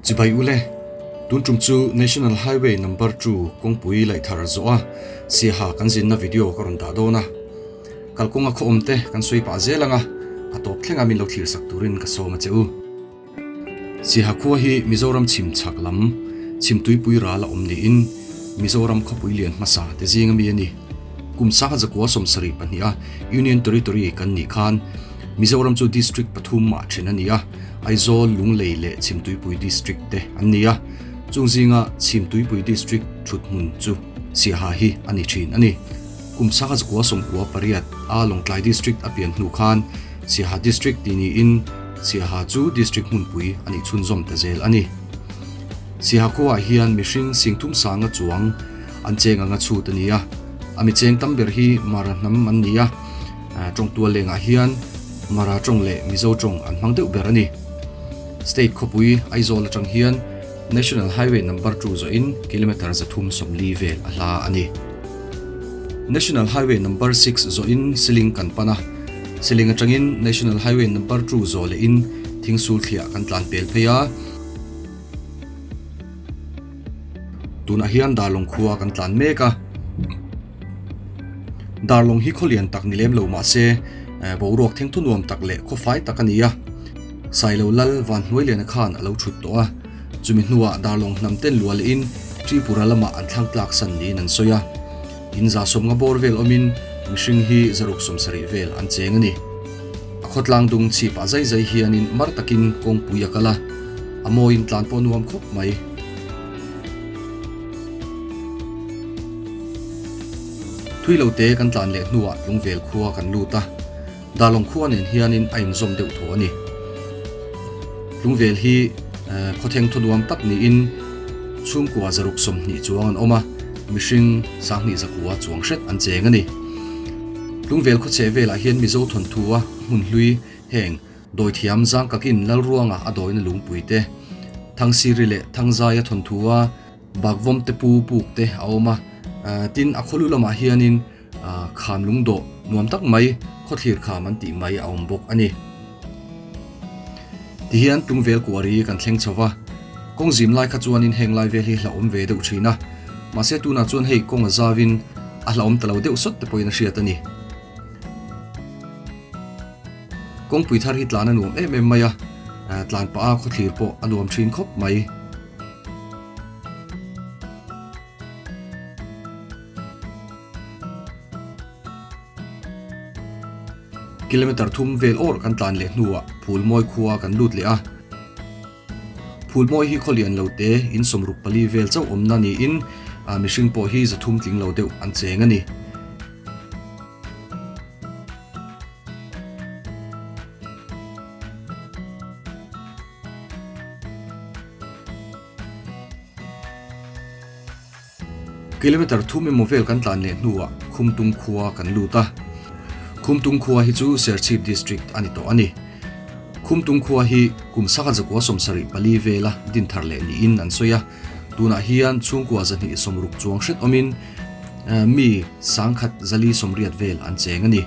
Chibai ule, tun tum chu National Highway Number 2 kawngpui laih thar zawh a, Siaha kan zinna video ka rawn dah dawn a. Kalkawnga khaw awm te kan sawi pah zel ang a, a tawp thlenga min lo thlir sak turin ka sawm a che u. Siaha khua hi Mizoram chhim chhak lam Chhimtuipui ral a awm niin Mizoram khawpui lian hmasa te zing ami a ni. Kum sangha zakua 72 a Union Territory kan nih khan Mizoram chu District pathum ah then a ni a, Aizawl, Lunglei leh Chhimtuipui District te an ni a. Chung zinga Chhimtuipui District thuthmun chu Siaha hi a ni thin a ni. Kum sangha zakua 98 a Lawngtlai District a pian hnu khan Siaha District ti niin Siaha chu District hmunpui a nih chhunzawm ta zel a ni. Siaha khuaah hian mihring singthum sanga chuang an cheng anga chhut a ni a, a mi cheng tam ber hi Mara hnam an ni a, tawngtual lengah hian Mara tawng leh Mizo tawng an hmang deuh ber a ni. State khawpui Aizawl atang hian National Highway Number 2 zawhin kilometre 340 vel a hla a ni. National Highway Number 6 zawhin Siling kan pan a, Siling atangin National Highway Number 2 zawh lehin Thingsul thliah kan tlan pel phei a. Tunah hian Darlawng khua kan tlan mek a. Darlawng hi khaw lian tak ni lem lo mah se boruak thengthu nuam tak leh khaw fai tak a ni a. Sailo Lal Van Hnuailiana khan a lo thut tawh a. Chumi hnuah Darlawng hnam ten lua lehin Tripura lamah an thlang tlak san niin an sawi a. In za sawmnga bawr vel awmin mihring hi zaruk 70 vel an cheng a ni. A khawtlang dung chhipah zai zai hianin mar takin kawngpui a kal a, a mawiin tlan pawh nuam khawp mai. Thui lo te kan tlan leh hnuah Tlungvel khua kan lut a, Darlawng khua nen hianin a inzawm deuh thaw a ni. Tlungvel hi khawtheng thaw nuam tak niin chhungkua 120 chuang an awm a, mihring 2100 chuang hret an cheng a ni. Tlungvel khawchheh velah hian Mizo thawnthu a hmun hlui heng Dawithiam Zangkakin Lalruanga a dawina lungpui te, Thangsiri leh Thangzaia thawnthu a Bakvawm te pu puk te a awm a, tin a khawlu lamah hianin Kham lungdawh nuam tak mai khawthlir kham an tih mai a awm bawk a ni. Tihian Tlungvel kuari kan thleng chho va, kawng zim lai kha chuanin heng lai vel hi hlauhawm ve deuh thin a, mahse tunah chuan hei kawng a zavin a hlauhawm ta lo deuh sawt te pawhin a hriat a ni. Kawngpui thar hi tlan a nuam em em mai a, tlan pah a khawthlir pawh a nuam thin khawp mai. Kilometer thum vel awrh kan tlan leh hnuah Phulmawi khua kan lut leh a. Phulmawi hi khaw lian lo te in 64 vel chauh awmna niin mihring pawh hi 300 tling lo deuh an cheng a ni. Kilometer thum emaw vel kan tlan leh hnuah Khumtung khua kan lut a. Khumtung khua hi chu Serchhip District a ni tawh a ni. Khumtung khua hi kum sangha zakua 74 vela din thar leh niin an sawi a. Tunah hian chhungkua 260 chuang hret awmin mi 1480 vel an cheng a ni.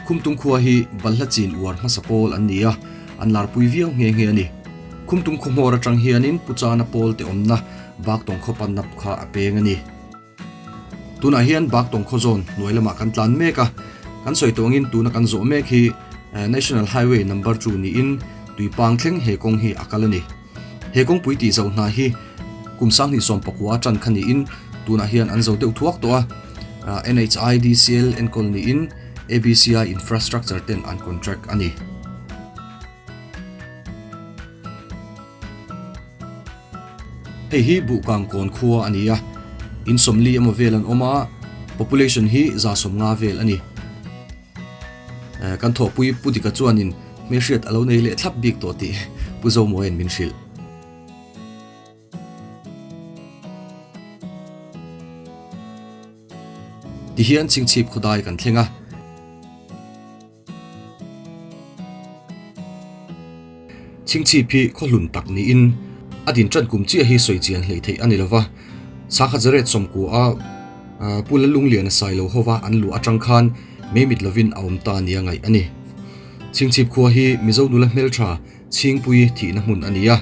Khumtung khua hi balhla chin uar hmasa pawl an ni a, an larpui viau nghe nghe a ni. Khumtung khaw hmawr atang hianin Puchana pawl te awmna Baktawng khaw pannap kha a peng a ni. Tunah hian Baktawng khaw zawn hnuai lamah kan tlan mek a, kan sawi tawh angin tuna kan zawh mek hi National Highway Number 2 niin Tuipang thleng he kawng hi a kal a ni. He kawngpui tih zoh hna hi kum 2019 atan kha niin tunah hian an zo deuh thuak tawh a, NHIDCL enkawl niin ABCI Infrastructure ten an contract a ni. Hei hi Buhkang kawn khua a ni a, in 40 emaw vel an awm a, population hi 150 vel a ni. Kan thawhpui Pu Dika chuanin hmelhriat a lo nei leh thlap bik tawh tih Pu Zomawia'n min hrilh. Tihian Chingchhip khawdai kan thleng a. Chingchhip hi khaw hlun tak niin a din tan kum chiah hi sawi chian hlei theih a ni lova. Sangha Zaret sawmkua a Pu Lalungliana Sailo hova an luh atang khan meimit lovin a awm ta nia ngaih a ni. Chingchhip khua hi Mizo nula hmeltha Chhingpui thihna hmun a ni a.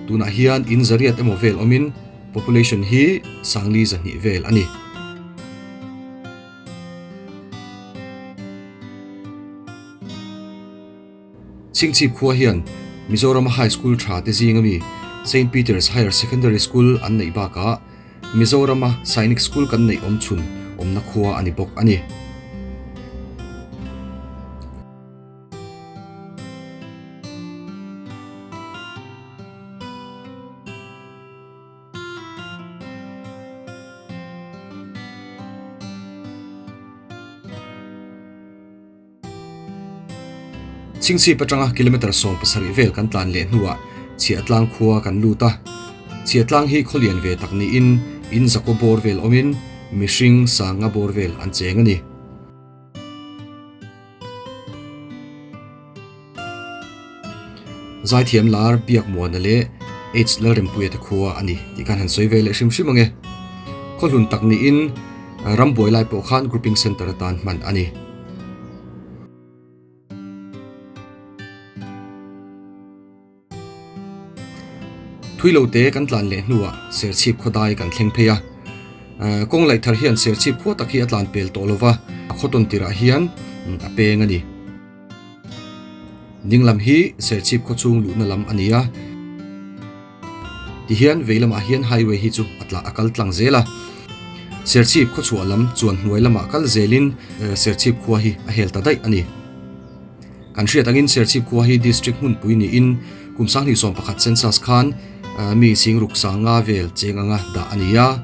Tunah hian in zariat emaw vel awmin population hi sangli 200 vel a ni. Chhingchhip khua hian Mizorama High School tha te zing ami Saint Peter's Higher Secondary School an neih bakah Mizorama Sainik School kan neih awm chhun awmna khua a ni bawk a ni. Chhingchhip atanga kilometre 17 vel kan tlan leh hnuah Chhiahtlang khua kan lut a. Chhiahtlang hi khawlian ve tak niin in zakaw bawr vel awmin mihring sanga bawr vel an cheng a ni. Zaithiam lar Biakmuana leh H Lalrempuia te khua a ni tih khan han sawi ve leh hrim hrim ang e. Khawhlun tak niin rambuai lai pawh khan grouping centre atan hman a ni. Thui lo te kan tlan leh hnuah Serchhip khawdai kan thleng phei a. Kawng laih thar hian Serchhip khua tak hi a tlan pel tawh lova, a khaw tawn tirah hian a peng a ni. Ding lam hi Serchhip khaw chhung luhna lam a ni a. Tihian vei lamah hian highway hi chu a tla a kal tlang zel a. Serchhip khaw chhuah lam chuan hnuai lamah kal zelin Serchhip khua hi a hel ta daih a ni. Kan hriat angin Serchhip khua hi district hmunpui niin kum 2011 census khan mi singruk sanga vel cheng anga dah a ni a,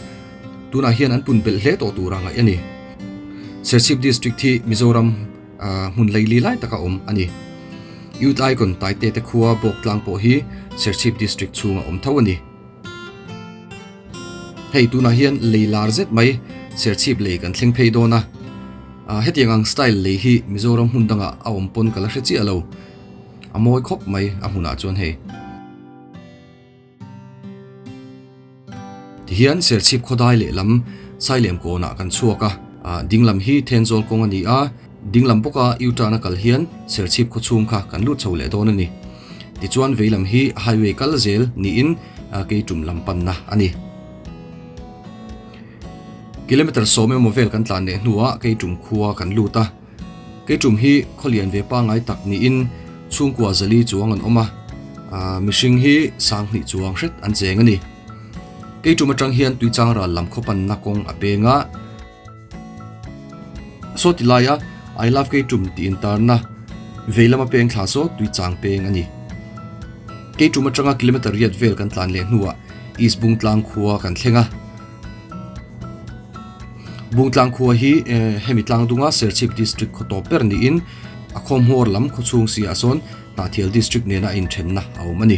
tunah hian an pun belh hle tawh tura ngaih a ni. Serchhip district hi Mizoram hmun leili lai taka awm a ni. Youth Icon Taite te khua Bawktlang pawh hi Serchhip district chhunga awm tho a ni. Hei tunah hian lei lar zet mai Serchhip lei kan thleng phei dawn a. Hetiang ang style lei hi Mizoram hmun dangah a awm pawn ka la hre chiah lo. A mawi khawp mai a hmunah chuan hei. Tihian Serchhip khawdai lehlam Sailem kawnah kan chhuak a. Dinglam hi Thenzawl kawng a ni a. Dinglam bawka U-turn a kal hian Serchhip khaw chhung kha kan lut chho leh dawn a ni. Tichuan veilam hi highway kal zel niin keitum lam panna a ni. Kilometre 10 emaw vel kan tlan leh hnuah keitum khua kan lut a. Keitum hi khawlian ve pangai tak niin chhungkua zali chuang an awm a. Mihring hi 20 chuang hret an cheng a ni. Keitum atang hian tuichang ral lam khaw panna kawng a peng a. Saw ti laia I love Keitum tih intarna vei lama peng thla saw tuichang peng a ni. Keitum atanga kilometre riat vel kan tlan leh hnuah East Bungtlang khua kan thleng a. Bungtlang khua hi hemi tlang dunga Serchhip district khaw tawp ber niin a khawmhmawr lam khaw chhung si ah sawn Hnahthial district nena a inthenna a awm a ni.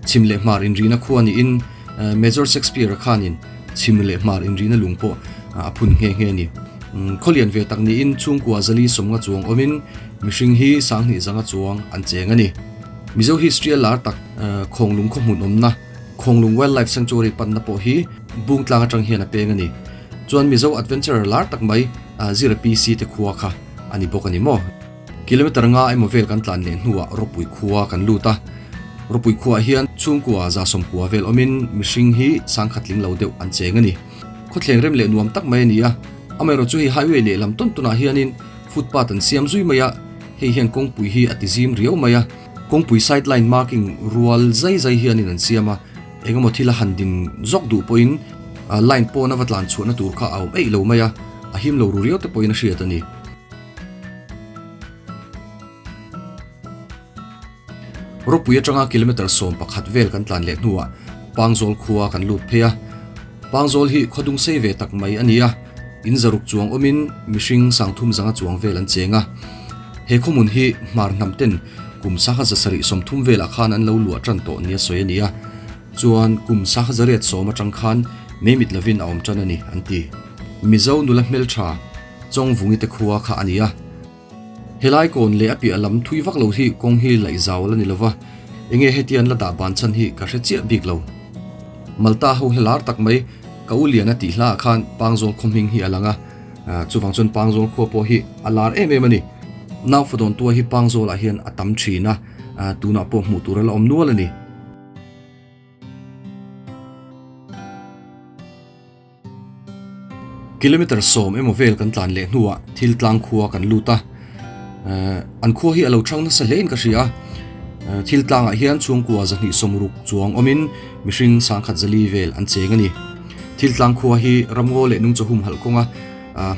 Chhim leh hmar inrina khua niin Major Shakespeare-a khanin chhim leh hmar inrina lung pawh a phun nghe nghe a ni. Khawlian ve tak niin chhungkua zali sawmnga chuang awmin mihring hi 20 zanga chuang an cheng a ni. Mizo history a lar tak Khawnglung khaw hmun awmna Khawnglung Wildlife Sanctuary panna pawh hi Bungtlang atang hian a peng a ni. Chuan Mizo adventurer lar tak mai Zira PC te khua kha a ni bawk a ni maw? Kilometre nga emaw vel kan tlan leh hnuah Ropui khua kan lut a. Ropui khuaah hian chhungkua za sawmkua vel awmin mihring hi sangkhatling lo deuh an cheng a ni. Khawthleng rem leh nuam tak mai a ni a. Amaherawh chu hei highway leh lam tawn tawnah hianin footpath an siam zui mai a, hei hian kawngpui hi a ti zim riau mai a. Kawngpui side line marking rual zai zai hianin an siam a, engemaw thil a han din zawk duh pawhin line pawn a va tlan chhuahna tur kha a awm eih lo mai a, a him lo ru riau te pawhin a hriat a ni. Ropui atanga kilometre 11 vel kan tlan leh hnuah Pangzawl khua kan lut phei a. Pangzawl hi khawdung sei ve tak mai a ni a, in zaruk chuang awmin mihring 30 zanga chuang vel an cheng a. He khawmun hi hmar hnam ten kum 1730 velah khan an lo luah tan tawh nia sawi a ni a. Chuan kum 1810 atang khan meimit lovin a awm tan a ni an ti. Mizo nula hmeltha Chawngvungi te khua kha a ni a. Helai kawn leh a piah lam thui vak lo hi kawng hi laih zau la ni lova, enge hetian la dah ban chhan hi ka hre chiah bik lo. Malta ho hla lar tak mai ka u Liana tih hlaah khan Pangzawl khaw hming hi a lang a, chuvang chuan Pangzawl khua pawh hi a lar em em a ni. Naufa dawn tua hi Pangzawlah hian a tam thin a, tunah pawh hmuh tur a la awm nual a ni. Kilometre sawm emaw vel kan tlan leh hnuah thil tlang khua kan lut a, an khua hi a lo thang nasa hle in ka hria a, thil tlangah hian chhungkua zahnih sawmruk chuang awmin mihring sangkhat zali vel an cheng a ni. Thil tlang khua hi ramngaw leh nungchawhum halh kawnga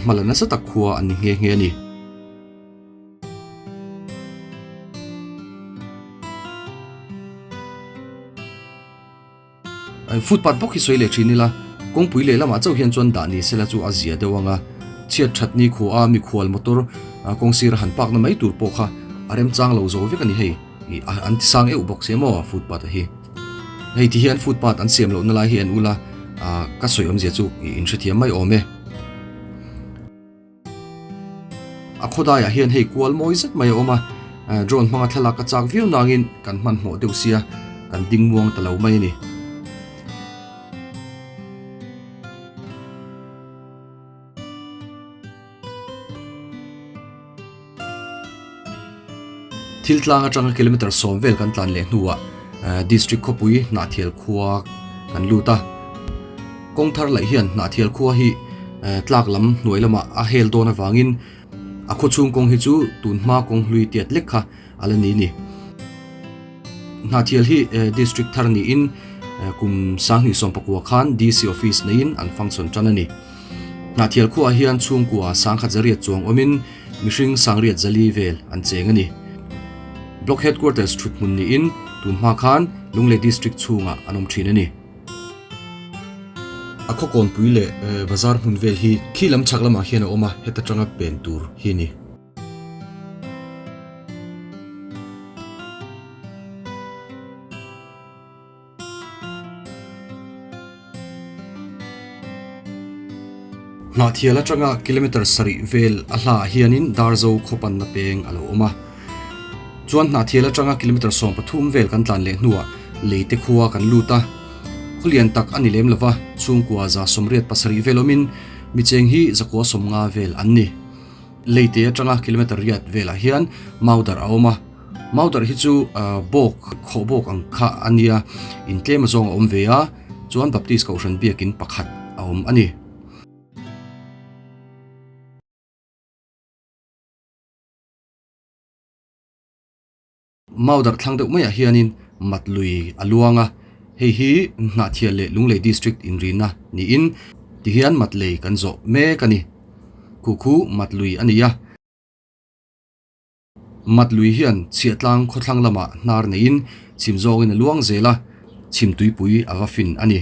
hmala nasa tak khua an ni nghe nghe a ni. Footpath bawk hi sawi leh thin ila, kawngpui lehlamah chauh hian chuan dah ni sela chu a zia deuh ang a, chhiat that ni khua a mikhual motor kawng sira han park na mai tur pawh kha a remchang lo zo vek a ni hei, an ti sang euh bawk sia maw footpath a hi. Hei ti hian footpath an siam lohna lai hi an ul a, ka sawi awmzia chu in hrethiam mai awm e. A khawdaiah hian hei kual mawi zet mai a awm a, drone hmanga thlalak a chak viau nangin kan hmanhmawh deuh sia kan ding muang ta lo mai a ni. Thil tlang atanga kilometre sawm vel kan tlan leh hnuah district khawpui Hnahthial khua kan lut a. Kawng thar laih hian Hnahthial khua hi tlak lam hnuai lamah a hel dawn avangin a khaw chhung kawng hi chu tun hma kawng hlui tiat lek kha a la ni ni. Hnahthial hi district thar niin kum 2019 khan DC office neiin an function tan a ni. Hnahthial khuaah hian chhungkua sangkhat zariat chuang awmin mihring sangriat zali vel an cheng a ni. Block Headquarters thut hmun niin tun hma khan Lunglei District chhungah an awm thin a ni. A khaw kawnpui leh bazar hmun vel hi khi lam chhak lamah hian a awm a, heta tanga pen tur hi a ni. Hnahthial atanga kilometre sarih vel a hlaah hianin Darzo khawpanna peng a lo awm a. Chuan Hnahthial atanga kilometre 13 vel kan tlan leh hnuah Leite khua kan lut a. Khawlian tak a ni lem lova, chhungkua 87 vel awmin micheng hi zakua 50 vel an ni. Leite atanga kilometre riat velah hian Maudar a awm a. Maudar hi chu bawk, khawh bawk ang kha a nia, in tlem azawng a awm ve a, chuan Baptist Kohhran biakin pakhat a awm a ni. Maudar thlang deuh maiah hianin mat lui a luang a, hei hi Hnahthial leh Lunglei District inrina niin tihian mat lei kan zawh mek a ni. Khu khu mat lui a ni a. Mat lui hian chhiahtlang khawthlang lamah hnar neiin chhim zawngin a luang zel a, chhim tuipui a va fin a ni.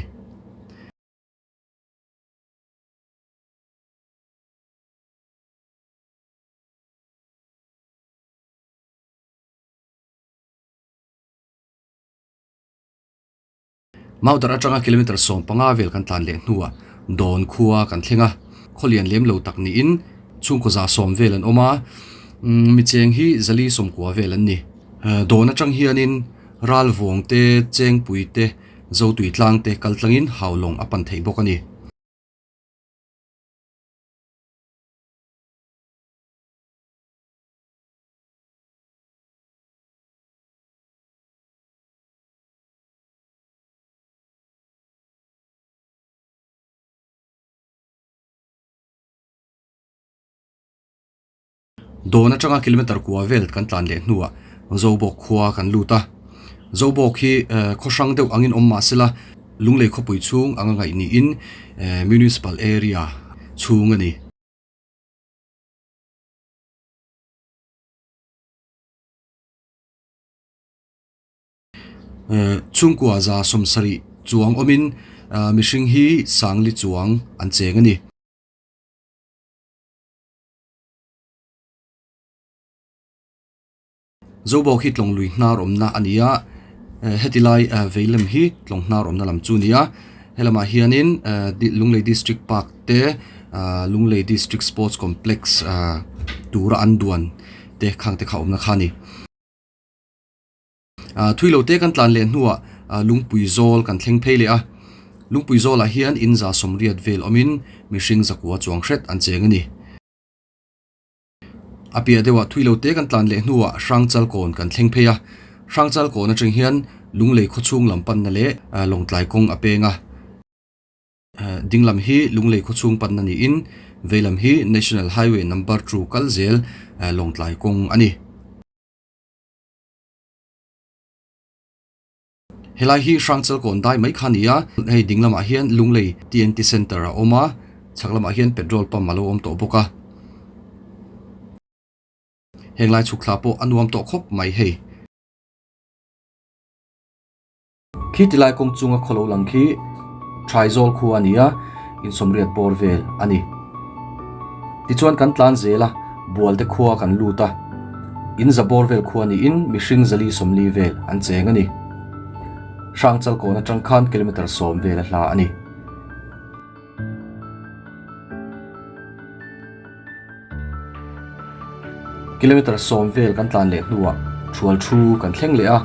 Maudar atanga kilometre 15 vel kan tlan leh hnuah Dawn khua kan thleng a, khawlian lem lo tak niin chhungkaw 110 vel an awm a, micheng hi zali 90 vel an ni. Dawn atang hianin Ralvawng te, Chengpui te, Zotui tlang te kal tlangin Haulawng a pan theih bawk a ni. Dawn atanga kilometre kua vel kan tlan leh hnuah Zobawk khua kan lut a. Zobawk hi khaw hrang deuh angin awm mah sela Lunglei khawpui chhung anga ngaih niin Municipal area chhung a ni. Chhungkua 70 chuang awmin mihring hi sangli chuang an cheng a ni. Zobawk hi tlawng lui hnar awmna a ni a, heti lai veilam hi tlawng hnar awmna lam chu a ni a. Helamah hianin Lunglei District Park te Lunglei District Sports Complex tura an duan te khang te kha awmna kha a ni. Thui lo te kan tlan leh hnuah lungpui zawl kan thleng phei leh a, lungpui zawlah hian in 180 vel awmin mihring 9 chuang hret an cheng a ni. A piah deuhah thui lo te kan tlan leh hnuah Hrangchal kawn kan thleng phei a, Hrangchal kawn atang hian Lunglei khawchhung lam panna leh Lawngtlai kawng a peng a. Ding lam hi Lunglei khawchhung panna niin vei lam hi National Highway number two kal zel Lawngtlai kawng a ni. Helai hi Hrangchal kawn dai mai kha a ni a, hei ding lamah hian Lunglei TNT Centre a awm a, chhak lamah hian petrol pump a lo awm tawh bawk a. Heng lai chhuk thla pawh a nuam tawh khawp mai hei. Khi tilai kawng chunga khaw lo lang khi Thaizawl khua a ni a, insawmriat bawr vel a ni. Tichuan kan tlan zel a, Bualte khua kan lut a, in za bawr vel khua niin mihring zali 40 vel an cheng a ni. Hrangchal kawn atang khan kilometre 10 vel a hla a ni. Kilometre 10 vel kan tlan leh hnuah thual thu kan thleng leh a.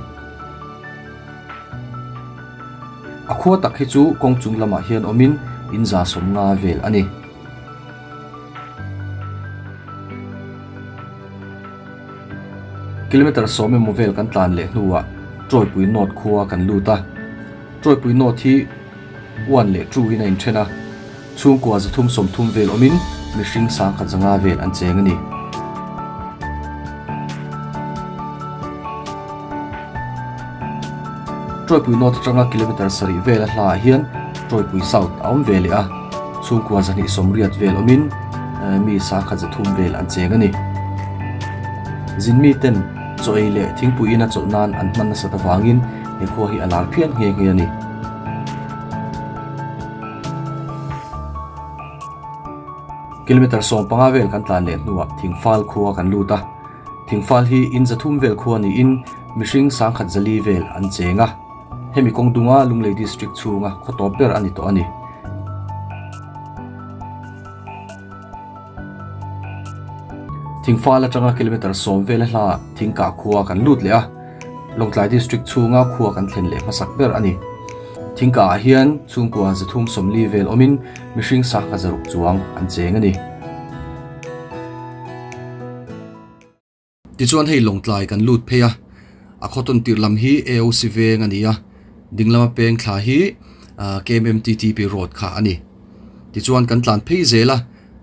A khua tak hi chu kawng chung lamah hian awmin in za 50 vel a ni. Kilometre 10 emaw vel kan tlan leh hnuah Tawipui North khua kan lut a. Tawipui North hi 1 leh 2 in a inthen a. Chhungkua 330 vel awmin mihring 1500 vel an cheng a ni. Tawipui North atanga kilometre 7 vel a hlaah hian Tawipui South a awm ve leh a, chhungkua 280 vel awmin mi 1300 vel an cheng a ni. Zin miten chaw ei leh thingpui ina chawlh nan an hman nasat avangin he khua hi a lar phian nghe nghe a ni. Kilometre 15 vel kan tlan leh hnuah Thingfal khua kan lut a. Thingfal hi in 300 vel khua niin mihring 1400 vel an cheng a. Hemi kawng dunga Lunglei District chhunga khaw tawp ber a ni tawh a ni. Thingfal atanga kilometre 10 vel a hla Thingkah khua kan lut leh a. Lawngtlai District chhunga khua kan thlen leh hmasak ber a ni. Thingkah ah hian chhungkua 340 vel awmin mihring 1600 chuang an cheng a ni. Tichuan hei Lawngtlai kan lut phei a, a khaw tawn tirh lam hi AOC veng a ni a, ding lama peng thla hi KMMTTP road kha a ni. Tichuan kan tlan phei zel a,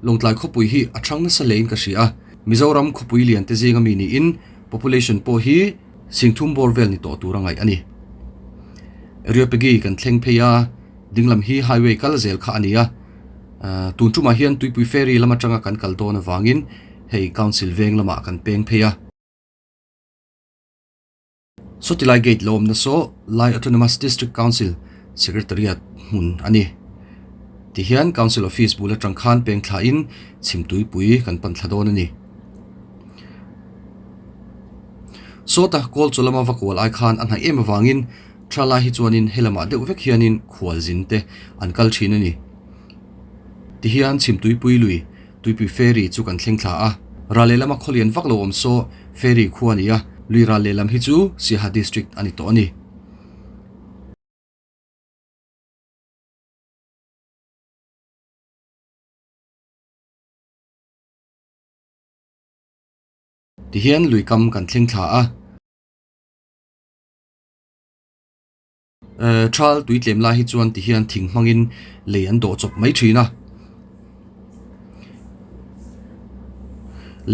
Lawngtlai khawpui hi a thang nasa hlein ka hria a, Mizoram khawpui lian te zinga mi niin population pawh hi 30,000 bawr vel ni tawh tur a ngaih a ni. Areopagi kan thleng phei a, ding lam hi highway kal zel kha a ni a, tun tumah hian Tuipui ferry lam atanga kan kal dawn avangin hei council veng lamah kan peng phei a. Sawtilai gate lo awmna saw Lai Autonomous District Council Secretariat hmun a ni. Tihian Council Office bul atang khan peng thlain chhimtuipui kan pan thla dawn a ni. Sawta kawl chaw lama va kual ai khan a hnaih em avangin tha lai hi chuanin helamah deuh vek hianin khualzin te an kal thin a ni. Tihian chhimtuipui lui Tuipui ferry chu kan thleng thla a, ral lehlam a khawlian vak lo awm saw ferry khua a ni a, lui ral lehlam hi chu Siaha District a ni tawh a ni. Tihian lui kam kan thleng thla a. Thal tui tlem lai hi chuan ti hian thing hmangin lei an dawh chawp mai thin a.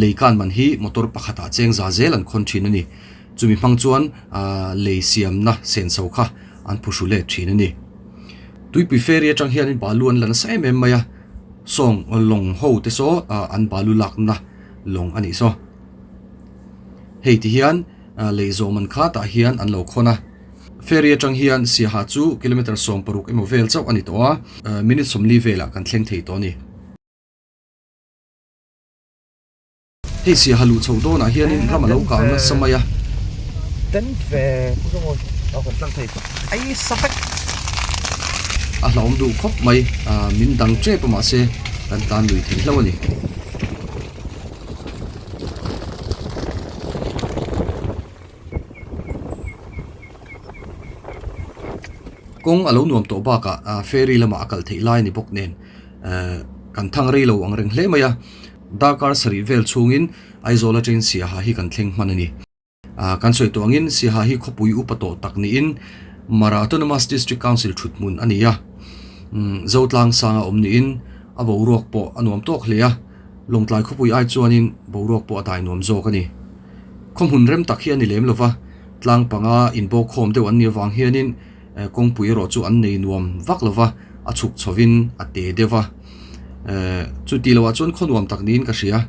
Lei kan man hi motor pakhatah cheng za zel an khawn thin a ni. Chumi hmang chuan lei siamna senso kha an phuhru let thin a ni. Tuipui ferry atang hianin balu an la nasa em em mai a, sawng lawng ho te saw an balu lakna lawng a nih saw. Hei ti hian lei zawh man kha tah hian an lo khawn a. Ferry atang hian Siaha chu kilometre 16 emaw vel chauh a ni tawh a, minute 40 velah kan thleng thei tawh a ni. Hei Siaha luh chhoh dawnah hianin ram a lo kang nasa mai a. A hlauhawm duh khawp mai, min dang tep a mahse kan tlan lui thei hlauh a ni. Kawng a lo nuam tawh bakah ferry lamah a kal theih lai a ni bawk nen kan thang rei lo ang reng hle mai a, darkar sarih vel chhungin Aizawl atangin Siaha hi kan thleng hman a ni. Kan sawi tawh angin Siaha hi khawpui upa tawh tak niin Mara Autonomous District Council thuthmun a ni a. Umm Zotlang sanga awm niin a boruak pawh a nuam tawk hle a, Lawngtlai khawpui ai chuanin boruak pawh a dai nuam zawk a ni. Khawhmun rem tak hi a ni lem lova, tlang panga inbawkkhawm deuh an nih avang hianin kawngpui erawh chu an nei nuam vak lova, a chhuk chhovin a te deuh va. Chuti loah chuan khaw nuam tak niin ka hria.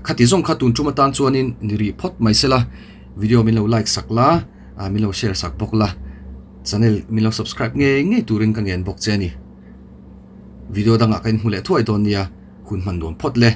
Khati zawng kha tun tum atan chuanin ni rih phawt mai sela, video min lo like sak la, min lo share sak bawk la, channel min lo subscribe ngei ngei turin ka ngen bawk che a ni. Video dangah ka inhmu leh thuai dawn nia, hun hman nuam phawt le.